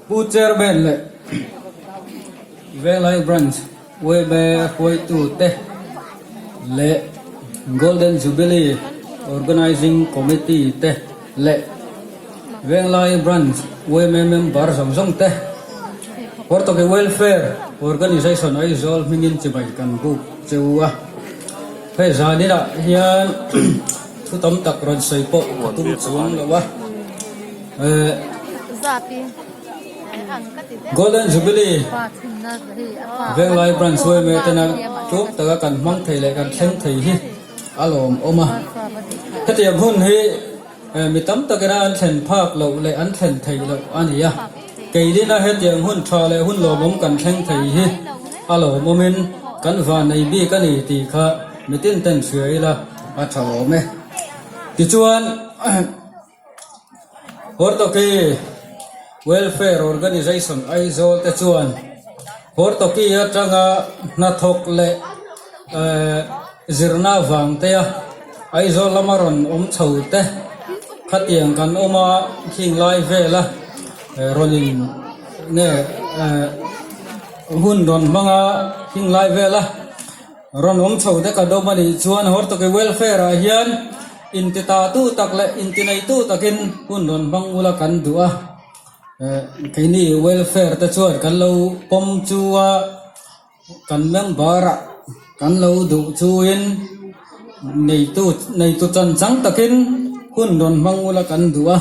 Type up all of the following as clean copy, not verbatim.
Pu Chairman leh Venglai Branch yma hruaitute leh Golden Jubilee Organising Committee te leh Venglai Branch yma member zawng zawng te Hortoki Welfare Organisation Aizawl hmingin chibai kan buk cheu a. Hei zaninah hian thu tam tak rawn sawi pawh ka tum chuang lo a. Golden Jubilee Venglai Branch yma tena tluk taka kan hmang thei leh kan thleng thei hi a lawmawm a. Hetiang hun hi mi tam takina an thlen phak loh leh an thlen theih loh a ni a. Keilina hetiang hun tha leh hun lawmawm kan thleng thei hi a lawmawmin kan vannei bik a ni tih kha mitin ten hria ila a tha awm e. Tichuan. Hortoki Welfare Organisation Aizawl te chuan Hortoki atanga hnathawk leh ehh zirna vang te a Aizawl lama rawn awm chho te khatiang kan awm a khing lai vela rawn in nge ehh hun rawn hmang a khing lai vela rawn awm chho te kan awm a nih chuan Hortoki Welfare ah hian Inti ta tu tak leh inti nei tu takin hun rawn hmang ula kan duh a, eh keini welfare te chuan kan lo pawm chu a, kan member ah kan lo duh chuin neitu neitu chan chang takin hun rawn hmang ula kan duh a,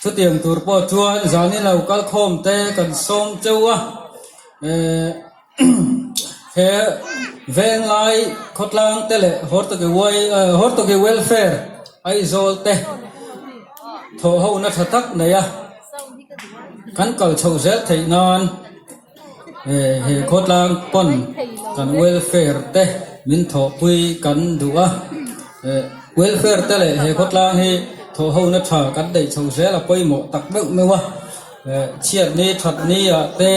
chutiang tur pawh chuan zan ilo kal khawm te kan sawm cheu a, eh. He Venglai khawtlang te leh Hortoki Welfare Aizawl te thawh ho na tha tak nei a, kan kal chhoh zel theih nan he khawtlang pawn kan welfare te min thawhpui kan duh a, welfare te leh he khawtlang hi thawh ho na tha kan neih chhoh zel a pawimawh tak meuh meuh a. Chhiatni thatni ah te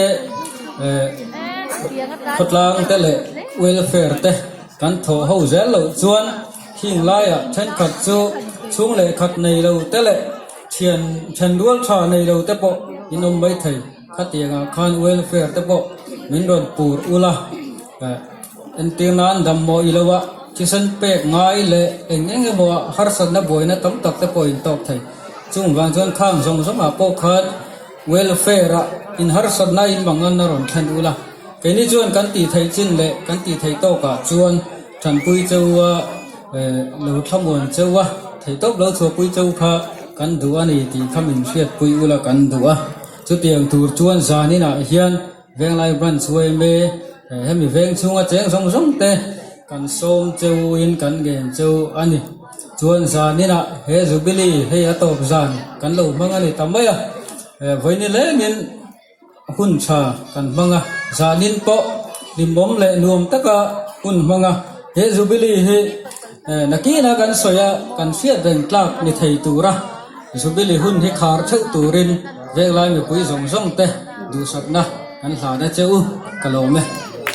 khawtlang te leh welfare te kan thawh ho zel loh chuan khing laiah thenkhat chu chhung leh khat nei lo te leh thian then rual tha nei lo te pawh in awm mai thei. Khatiangah khan welfare te pawh min rawn pur ul a, entir nan dammaw i lo a, thisen pek ngai leh eng eng emaw ah harsatna buaina tam tak te pawh in tawk thei. Chung vang chuan khang zawng zawngah pawh khan welfare ah inharsatna in mangan a rawn thlen ul a. Keini chuan kan tih theih chin leh kan tih theih tawkah chuan thanpui cheu a, lo thlamuan cheu a, theihtawp lo chhuahpui cheu kha kan duh a ni tih kha min hriatpui ul a kan duh a. Chutiang tur chuan zaninah hian Venglai Branch yma hemi veng chhunga cheng zawng zawng te kan sawm cheu in kan ngen cheu a ni. Chuan zaninah he Jubilee hei a tawp zan kan lo hmang a ni ta mai a, vawiin lengin hun tha kan hmang a, zanin pawh hlimawm leh nuam taka hun hmang a, he Jubilee hi nakina kan sawi a kan hriat reng tlak ni thei tura Jubilee hun hi khar theuh turin Venglai mipui zawng zawng te duhsakna kan hlan a che u ka lawm e.